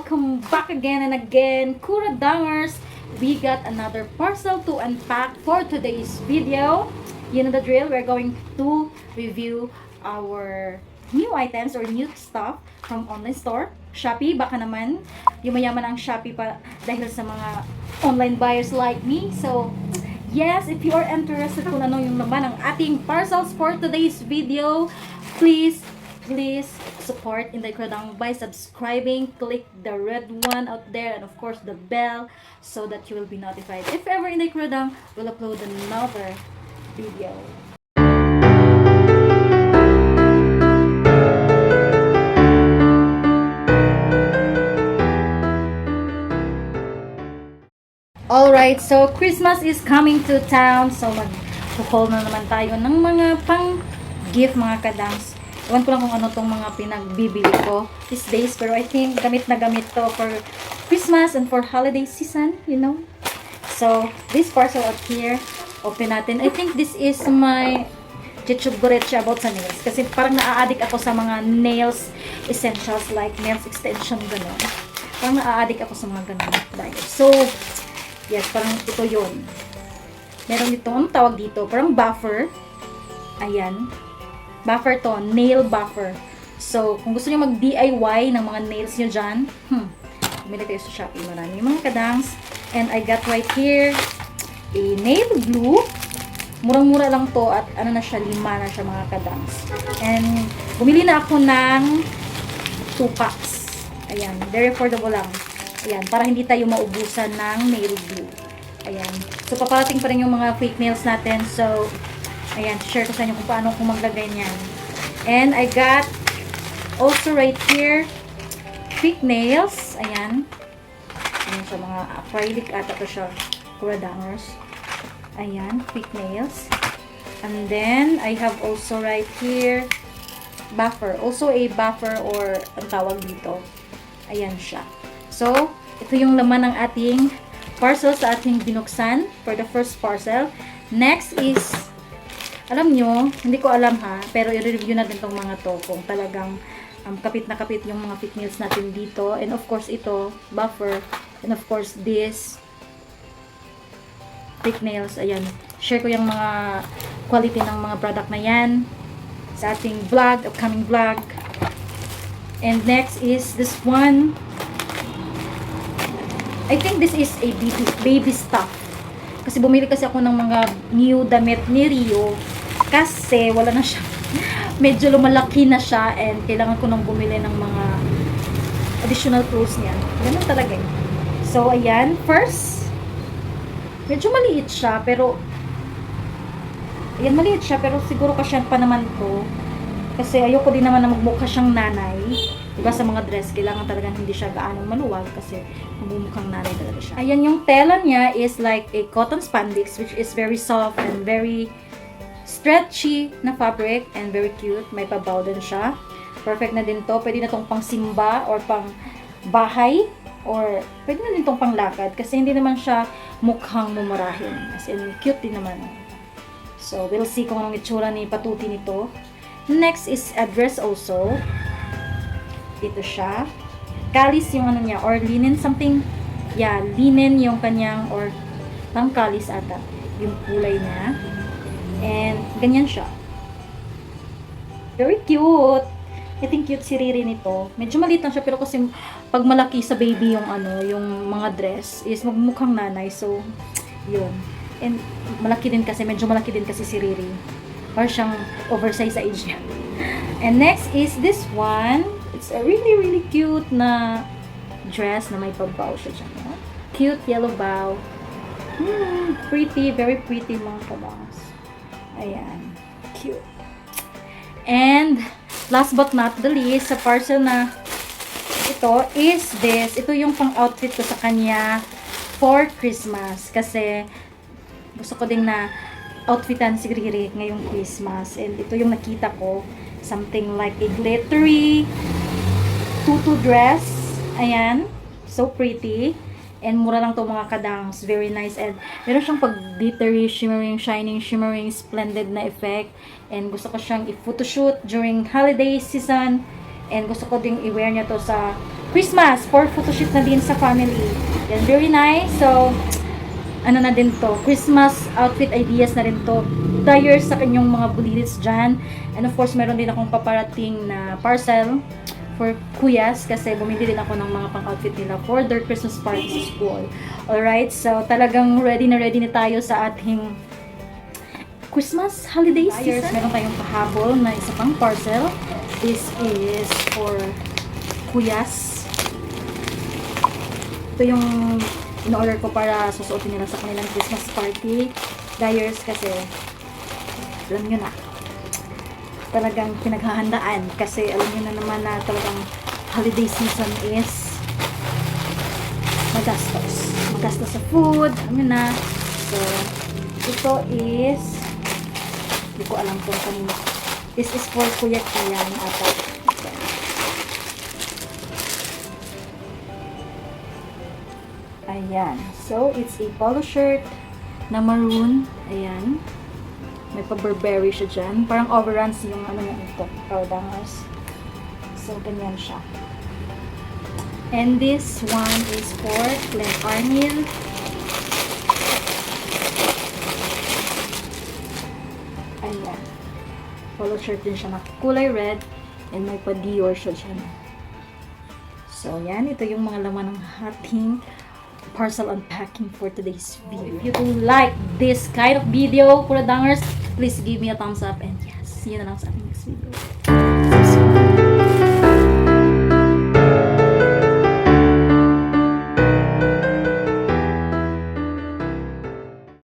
welcome back again and again, Kuradangerz. We got another parcel to unpack for today's video. You know the drill, we're going to review our new items or new stuff from online store. Shopee, baka naman yumayaman ang Shopee pa dahil sa mga online buyers like me. So, yes, if you are interested kung ano yung laman ng ating parcels for today's video, please support in the Kuradangerz by subscribing, click the red one out there, and of course the bell so that you will be notified if ever in the Kuradangerz will upload another video. Alright, so Christmas is coming to town, so mag-haul na naman tayo ng mga pang-gift mga kadangs. Ewan ko lang kung ano tong mga pinagbibili ko these days, pero I think gamit na gamit to for Christmas and for holiday season, you know. So, this parcel out here, open natin. I think this is my chichubureche about sa nails. Kasi parang naa-addict ako sa mga nails essentials like nails extension, gano'n. Parang naa-addict ako sa mga gano'n. So, yes, parang ito yun. Meron dito, anong tawag dito? Parang buffer. Ayan. Buffer to, nail buffer. So, kung gusto niyo mag-DIY ng mga nails niyo dyan, bumili kayo sa Shopee. Marami mga kadangs. And I got right here a nail glue. Murang-mura lang to at ano na siya, 5 na siya mga kadangs. And bumili na ako ng 2 packs. Ayan, very affordable lang. Ayan, para hindi tayo maubusan ng nail glue. Ayan. So, paparating pa rin yung mga fake nails natin. So, ayan, share ko sa inyo kung paano kung maglagay niyan. And I got also right here fake nails. Ayan. Ayan siya, mga acrylic ata to siya. Kuradangerz. Ayan, fake nails. And then, I have also right here buffer. Also a buffer or ang tawag dito. Ayan siya. So, ito yung laman ng ating parcel sa ating binuksan for the first parcel. Next is, alam nyo, hindi ko alam ha, pero i-review natin tong mga to kung talagang kapit na kapit yung mga fake nails natin dito. And of course, ito, buffer. And of course, this fake nails. Ayan, share ko yung mga quality ng mga product na yan sa ating vlog, upcoming vlog. And next is this one. I think this is a baby stuff. Kasi bumili kasi ako ng mga new damit ni Rio. Kasi wala na siya. Medyo lumalaki na siya and kailangan ko nang bumili ng mga additional tools niya. Ganun talaga eh. So, ayan. First, medyo maliit siya pero ayan, maliit siya pero siguro kasyan pa naman to. Kasi ayoko din naman na magmukha siyang nanay. Diba sa mga dress, kailangan talaga hindi siya gaano maluwag kasi magmumukhang nanay talaga siya. Ayan, yung tela niya is like a cotton spandex which is very soft and very stretchy na fabric and very cute. May pabaw din siya. Perfect na din to. Pwede na tong pang simba or pang bahay or pwede na din tong pang lakad kasi hindi naman siya mukhang mumurahin. As in, cute din naman. So, we'll see kung anong itsura ni patuti nito. Next is a dress also. Ito siya. Kalis yung ano niya or linen something. Yeah, linen yung kanyang or pang kalis ata. Yung kulay niya. And ganyan siya. Very cute. I think cute si Riri nito. Medyo maliit lang siya pero kasi pag malaki sa baby yung ano, yung mga dress is magmukhang nanay. So, yun. And malaki din kasi, medyo malaki din kasi si Riri. Or siyang oversized sa age niya. And next is this one. It's a really cute na dress na may pabaw siya dyan. Cute yellow bow. Pretty, very pretty mga kabangs. Ayan. Cute. And last but not the least, sa parcel na ito is this. Ito yung pang-outfit ko sa kanya for Christmas. Kasi gusto ko din na outfitan si Riri ngayong Christmas. And ito yung nakita ko. Something like a glittery tutu dress. Ayan. So pretty. And mura lang to mga kadangs. Very nice. And meron siyang pag-glittery, shimmering, shining, shimmering, splendid na effect. And gusto ko siyang i-photoshoot during holiday season. And gusto ko ding i-wear niya to sa Christmas for photoshoot na din sa family. Yan, very nice. So, ano na din to, Christmas outfit ideas na rin to. Dahil sa kanyang mga bulilits dyan. And of course, meron din akong paparating na parcel for kuyas kasi bumili din ako ng mga pang-outfit nila for their Christmas party sa school. Alright, so talagang ready na tayo sa ating Christmas holiday season. Meron tayong pahabol na isa pang parcel. This is for kuyas. Ito yung in-order ko para susuotin nila sa kanilang Christmas party. Dyers kasi, alam nyo na, talagang pinaghahandaan kasi alam nyo na naman na talagang holiday season is magastos. Magastos sa food, alam nyo na. So, ito is, hindi ko alam kung kanino. This is for Kuya Kian ata. Ayan. So, it's a polo shirt na maroon. Ayan. May pa-Burberry siya dyan. Parang overruns yung ano yung ito. Kuradangerz. So, ganyan siya. And this one is for Glen Arnil. Ayan. Polo shirt din siya na kulay red. And may pa-Dior siya dyan. So, yan. Ito yung mga laman ng ating parcel unpacking for today's video. If you do like this kind of video, Kuradangerz, please give me a thumbs up and yes, see you na lang sa ating next video.